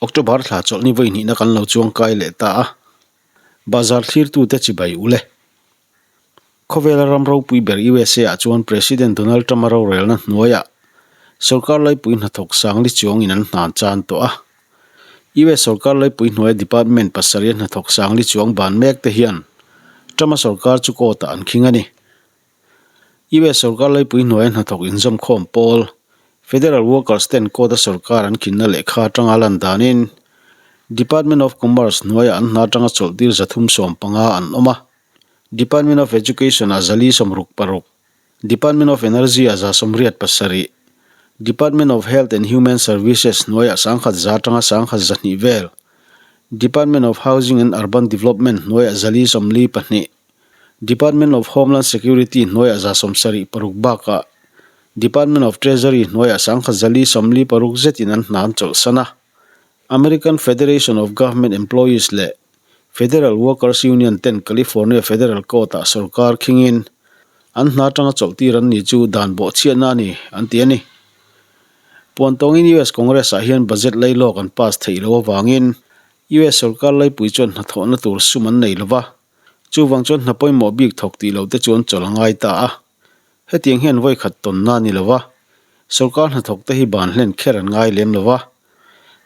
October thla chawlhni vawi hnihna kan lo chuang kai leh ta a, bazar thlirtute chibai u le. Khawvela ram ropui ber USA ah chuan President Donald Trump-a rorelna hnuaiah sorkar laipui hnathawk sangli chuangin an hnan chan tawh a. US sorkar laipui hnuaia department pasarih a hnathawk sangli chuang ban mek te hian Trump-a sorkar chu court-ah an khing a ni. US sorkar laipui hnuaia hnathawk inzawmkhawm pawl, Federal Workers ten court-a sorkar an khinna lehkha atanga lan danin Department of Commerce hnuaiah an hna atanga chawlhtir 315 an awm a, Department of Education-ah 466, Department of Energy-ah 87, Department of Health and Human Services hnuaiah 1,100 atanga 1,200 vel, Department of Housing and Urban Development hnuaiah 442, Department of Homeland Security hnuaiah 76 bakah Department of Treasury hnuaiah 1,446 zetin an hna an chawlhsan a. American Federation of Government Employees leh Federal Workers Union ten California Federal Court-ah sorkar khingin an hna atanga chawlhtir an ni chu dan bawhchhiatna a ni, an ti a ni. Puantawngin US Congress-ah hian budget lailawk an pass theih loh avangin US sorkar laipui chuan hnathawhna tur sum an nei lova, chuvang chuan hna pawimawh bik thawk tih loh te chu an chawlh a ngai ta a. Hetiang hian vawi khat tawnna a ni lova, sorkar hnathawk te hi ban hlen kher an ngai lem lova.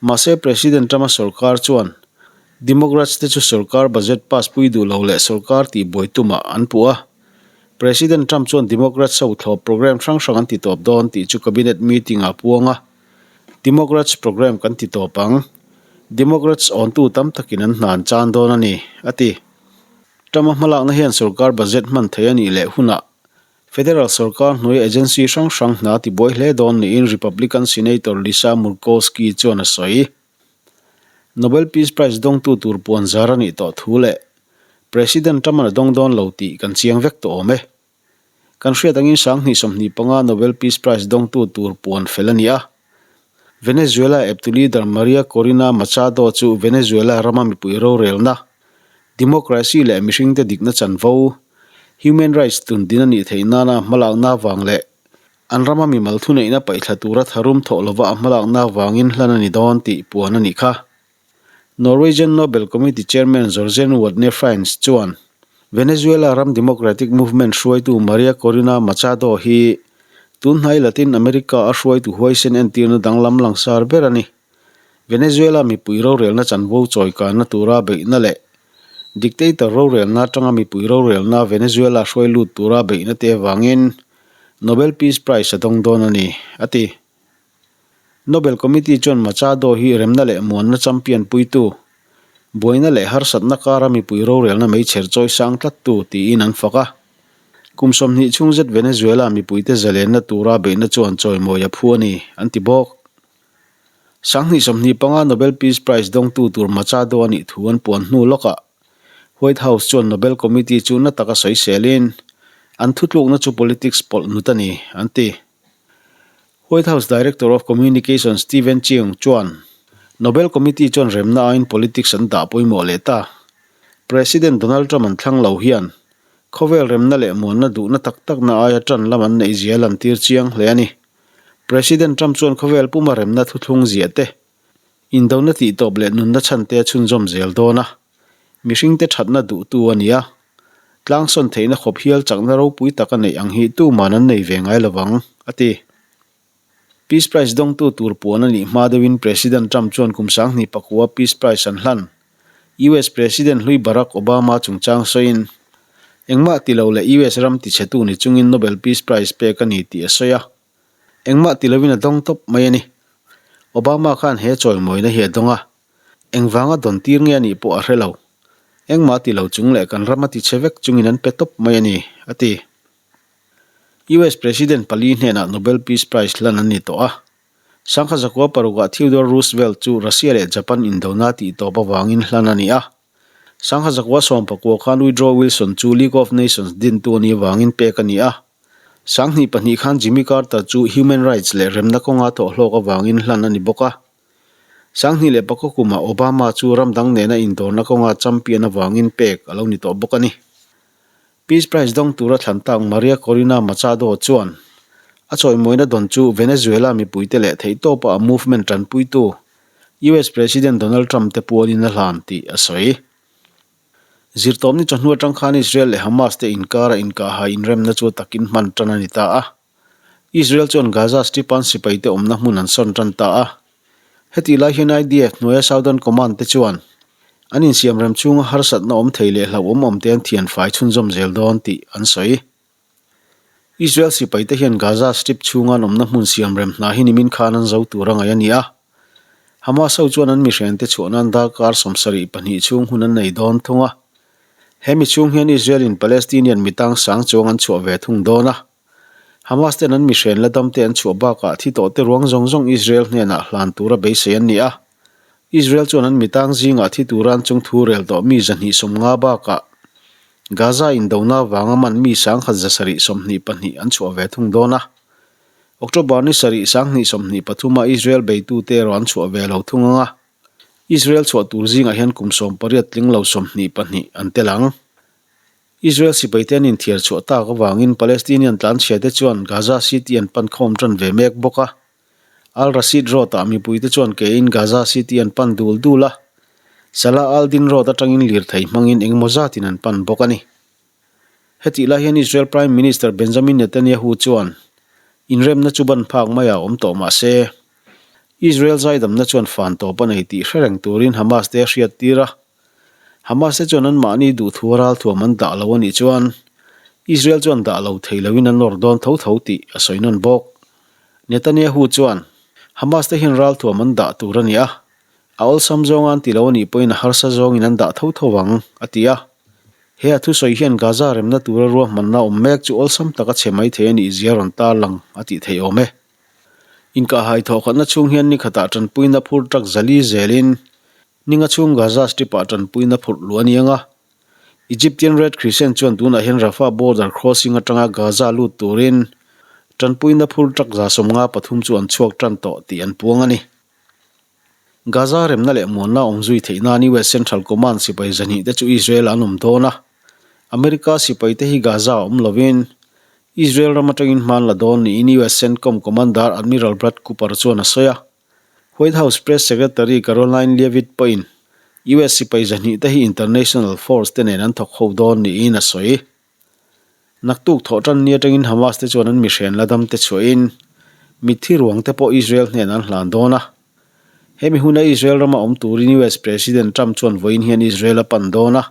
Mahse President Trump-a sorkar chuan Democrats te chu sorkar budget pass pui duh lo leh sorkar tih buai tumah an puh a. President Trump chuan Democrats ho thlawp program hrang hrang an ti tawp dawn tih chu cabinet meeting ah a puang a. Democrats program kan ti tawp ang. Democrats awntu tam takin an hna an chan dawn a ni, a ti. Trump-a hmalakna hian sorkar budget hman thei a nih leh hunah Federal sorkar hnuai agency hrang hrang hna tibuai hle dawn niin Republican Senator Lisa Murkowski chuan a sawi. Nobel Peace Prize dawngtu tur puan zar a nih tawh thu leh President Trump-a'n a dawng dawn lo tih kan chiang vek tawh awm e. Kan hriat angin 2025 Nobel Peace Prize dawngtu tur puan fel a ni a. Venezuela eptu leader Maria Corina Machado chu Venezuela rama mipui rorelna, democracy leh mihringte dikna chanvo, human rights tun din a nih theih nana hmalakna avang leh an rama mimal thuneihna paihthla tura tharum thawh lova a hmalakna avangin hlan a ni dawn tih puan a nih kha. Norwegian Nobel Committee Chairman Jorgen Watne Frines chuan Venezuela ram democratic movement hruaitu Maria Corina Machado hi tunhnai Latin America a hruaitu huaisen entirna danglam langsar ber a ni. Venezuela mipui rorelna chanvo chawikanna tura beihna leh dictator rorelna atanga mipui rorelna Venezuela hruai lut tura beihna te avangin Nobel Peace Prize a dawng dawn a ni, a ti. Nobel Committee chuan Machado hi remna leh muanna champion puitu, buaina leh harsatna kara mipui rorelna meichher chawi sang tlattu tiin an fak a. Kum 20 chhung zet Venezuela mipuite zalenna tura beihna chuan chawimawi a phu a ni, an ti bawk. 2025 Nobel Peace Prize dawngtu tur Machado a nih thu an puan hnu lawkah White House chuan Nobel Committee chu na taka sawiselin an thutlukna chu politics pawlh nut a ni, an ti. White House Director of Communications Steven Cheung chuan Nobel Committee chuan remna aiin politics an dah pawimawh leh ta. President Donald Trump an thlang lo hian khawvel remna leh muanna duhna tak takna aia tan lam an neih zia lantir chiang hle a ni. President Trump chuan khawvel puma remna thuthlung ziah te, indona tihtawp leh nunna chhan te a chhunzawm zel dawn a, mihringte thatna duhtu a ni a. Tlangsawn theihna khawp hial chakna ropui tak a neih ang hi tuman an nei ve ngai lovang, a ti. Peace Prize dawngtu tur puan a nih hma deuhin President Trump chuan kum 2009 Peace Prize an hlan. US President hlui Barack Obama chungchang sawiin, Engmah ti lo leh US ram tichhetu ni chungin Nobel Peace Prize pek a ni tih a sawi a. Engmah ti lovin a dawng tawp mai a ni. Obama khan he chawimawina hi a dawng a. Engvanga dawn tir nge a nih pawh a hre lo. Engmah ti lo chung leh kan ram a ti chhe vek chungin an pe tawp mai a ni, a ti. US President pali hnenah Nobel Peace Prize hlan an ni tawh a. 1906ah Theodore Roosevelt chu Russia leh Japan indona tih tawp avangin hlan a ni a. 1919 khan Woodrow Wilson chu League of Nations dintu a nih avangin pek a ni a. 2002 khan Jimmy Carter chu Human Rights leh remna kawnga thawhhlawk avangin hlan a ni bawk a. 2004 kumah Obama chu ram dang nena indawrna kawnga champion avangin pek a lo ni tawh bawk a ni. Peace Prize dawng tura thlan tak Maria Corina Machado chuan a chawimawina dawn chu Venezuela mipuite leh theihtawpa a movement tanpuitu US President Donald Trump te pualin a hlan tih a sawi. Zirtawpni chawhnu atang khan Israel leh Hamas te inkara inkahhai inremna chu takin hman tan a ni ta a. Israel chuan Gaza Strip-an sipaite awmna hmun an sawn tan ta a. Hetih lai hian IDF hnuaia Southern Command te chuan an insiamrem chhunga harsatna awm thei leh hlauhawm awm te an thianfai chhunzawm zel dawn tih an sawi. Israel sipaite hian Gaza Strip chhunga an awmna hmun siamrem hna hi nimin khan an zo tur a ngaih a ni a. Hamas ho chuan an mihrente chhuah nan darkar 72 chhung hun an nei dawn thung a. He mi chhung hian Israel-in Palestinian mi tang sang chuang an chhuah ve thung dawn a. Hamas ten an mihren la damte an chhuah bakah thi tawhte ruang zawng zawng Israel hnenah hlan tura beisei an ni a. Israel chuan an mi tang zingah thi tura an chung thu rel tawh mi 250 bakah Gaza indona vanga man mi 1722 an chhuah ve thung dawn a. October ni sarih 2023 a Israel beitute erawh an chhuah ve lo thung ang a. Israel chhuah tur zingah hian kum 18 tling lo 22 an tel ang. Israel sipaite an inthiar chhuah tak avangin Palestinian tlanchhiate chuan Gaza City an pan khawm tan ve mek bawk a. Al Rashid Road-ah mipuite chuan kein Gaza City an pan dul dul a, Salah al-Din Road atangin lirthei hmangin engemaw zatin an pan bawk a ni. Hetih lai hian Israel Prime Minister Benjamin Netanyahu chuan inremna chu ban phak maiah a awm tawh mah se, Israel zaidamna chuan fan tawp a nei tih hre reng turin Hamas te a hriattir a. Hamas te chuan anmahni duhthua ralthuam an dah lo a nih chuan Israel chuan dah lo thei loin an nawr dawn tho tho tih a sawi nawn bawk. Netanyahu chuan Hamas te hian ralthuam an dah tur a ni a, a awlsam zawnga an ti lo a nih pawhin a harsa zawngin an dah tho tho ang, a ti a. He a thusawi hian Gaza remna tura ruahmanna awm mek chu awlsam taka chhe mai thei a nih zia rawn tarlang a tih theih awm e. Inkahhai thawhkhatna chhung hian ni khatah tanpuina phur truck zali zelin ninga chhung Gaza Strip-ah tanpuina phurh luh a ni ang a. Egyptian Red Crescent chuan tunah hian Rafah border crossing atanga Gaza lut turin tanpuina phur truck 53 chu an chhuak tan tawh tih an puang a ni. Gaza remna leh muanna awm zui theih nan US Central Command sipai 200 te chu Israel an awm dawn a. America sipai te hi Gaza awm lovin Israel ram atangin hman la dawn niin US CENTCOM Commander Admiral Brad Cooper chuan a sawi a. White House Press Secretary Karoline Leavitt pawhin US sipai 200 te hi international force te nen an thawk ho dawn niin a sawi. Naktuk thawh tan ni atangin Hamas te chuan an mihren la dam te chhuahin mitthi ruang te pawh Israel hnenah an hlan dawn a. Hemi huna Israel rama awm turin US President Trump chuan vawiin hian Israel a pan dawn a.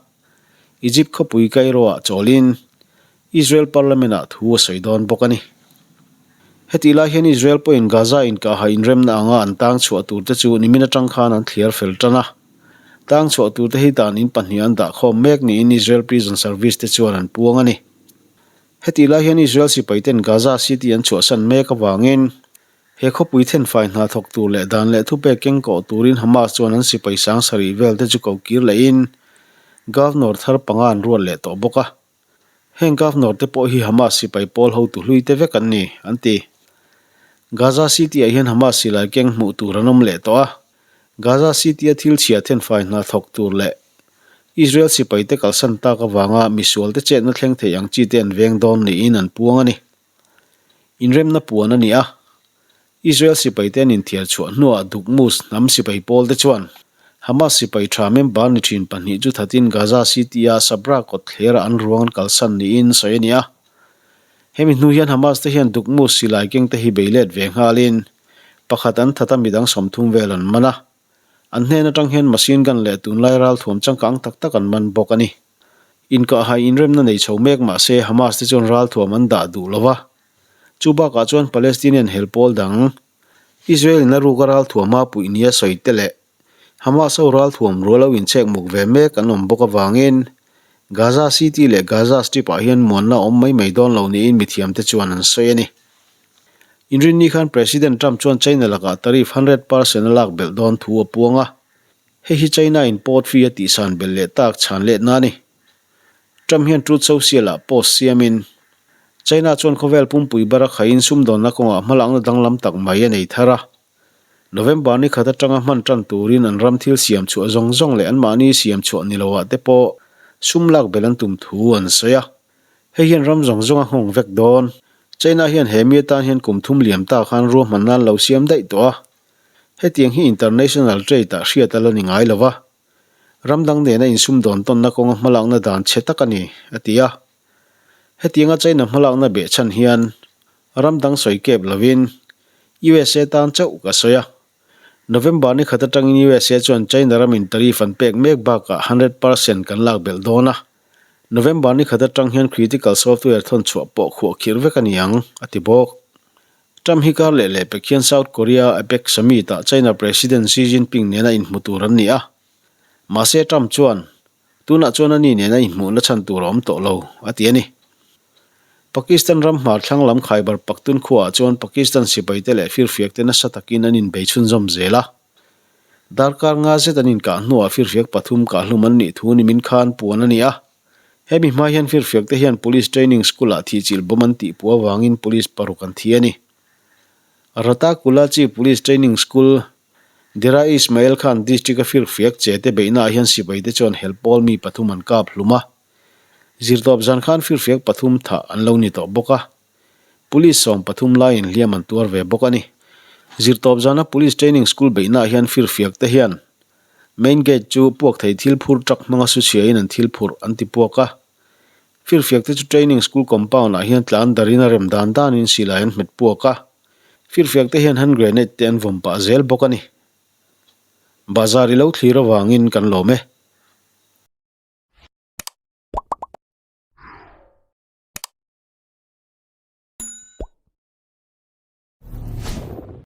Egypt khawpui Cairo-ah chawlin Israel Parliament-ah thu a sawi dawn bawk a ni. Hetih lai hian Israel pawhin Gaza inkahha inremna anga an tang chhuah tur te chu nimin atang khan an thliar fel tan a. Tang chhuah turte hi dan in pahnih an dah khawm mek niin Israel Prison Service te chuan an puang a ni. Hetih lai hian Israel sipaiten Gaza City an chhuahsan mek avangin he khawpui thenfai hna thawk tur leh dan leh thupek keng kawh turin Hamas chuan an sipai sang sarih vel te chu ko kir lehin Governor thar panga an ruat leh tawh bawk a. Heng Governor te pawh hi Hamas sipai pawl hotu hlui te vek an ni, an ti. Gaza City-ah hian Hamas silai keng hmuh tur an awm leh tawh a. Gaza City-a thil chhia thenfai hna thawk tur leh Israel sipai te kalsan tak avanga misual te chetna thleng thei ang chi te an veng dawn niin an puang a ni. Inremna puan a ni a. Israel sipaite an inthiar chhuah hnuah Dukmus hnam sipai pawlte chuan Hamas sipai tha member ni thin pahnih chu thatin Gaza City-a Sabra kawt thlerah an ruang an kalsan niin sawi a ni a. Hemi hnu hian Hamas te hian Dukmus silai kengte hi bei let ve nghalin pakhat an that a midang 30 vel an man a. An hnen atang hian machine gun leh tunlai ralthuam changkang tak tak an man bawk a ni. Inkahhai inremna nei chho mek mah se Hamas te chuan ralthuam an dah duh lo va. Chu bakah chuan Palestinian hel pawl dang, Israel in a ruka ralthuam a puih nia sawi te leh Hamas ho ralthuam rual lo inchhek muk ve mek an awm bawk avangin Gaza City leh Gaza Strip ah hian muanna a awm mai mai dawn lo niin mithiamte chuan an sawi a ni. Inrinni khan President Trump chuan China lakah tariff 100% a lak belh dawn thu a puang a, hei hi China in port fee a tihsan belh leh tak chhan letna a ni. Trump hian Truth Social-ah post siamin, China chuan khawvel pumpui bar a khaiin sumdawnna kawngah hmalakna danglam tak mai a nei thar a. November ni khat atanga hman tan turin an ram thil siam chhuah zawng zawng leh anmahni siam chhuah ni loah te pawh sum lak belh an tum thu an sawi a. Hei hian ram zawng zawng a nghawng vek dawn. China hian he mi atan hian kum thum liam ta khan ruahman nan lo siam daih tawh a. Hetiang hi international trade-ah hriat a la ni ngai lo va, ram dang nena insumdawn tawnna kawnga hmalakna dan chhe tak a ni, a ti a. Hetianga China hmalakna behchhan hian ram dang sawi kep lovin USA tan chauh ka sawi a. November ni khat atangin USA chuan China ramin tariff an pek mek bakah 100% kan lak belh dawn a. November ni khat atang hian critical software thawn chhuah pawh khuah khirh vek a ni ang, a ti bawk. Trump hi kar leh leh pek hian South Korea APEC Summit-ah China President Xi Jinping nena inhmu tur an ni a. Mahse Trump chuan, Tunah chuan ani nena inhmuhna chhan tur a awm tawh lo, a ti a ni. Pakistan ram hmar thlang lam Khyber Pakhtunkhua-ah chuan Pakistan sipaite leh firfiakte nasa takin an inbei chhunzawm zel a. Darkar nga zet an inkah hnuah firfiak pathum kahhlum an nih thu nimin khan puan a ni a. Hemi hma hian firfiakte hian Police Training School-ah thihchilh bawm an tihpuah avangin Police paruk an thi a ni. Rata Kulachi Police Training School, Dera Ismail Khan District-a firfiak che te beihnaah hian sipaite chuan helpawl mi pathum an kap hlum a. Zirtawp zan khan firfiak pathum thah an lo ni tawh bawk a, Police 13 laiin hliam an tuar ve bawk a ni. Zirtawp zana Police Training School beihnaah hian firfiak te hian Main Gate chu puak thei thil phur truck hmanga su chhiain an thil phurh an ti puak a. Firfiak te chu Training School compound ah hian tlan darin a rem dan danin silai an hmet puak a. Firfiak te hian hand grenade te an vawm pah zel bawk a ni. Bazar i lo thlir avangin kan lawm e.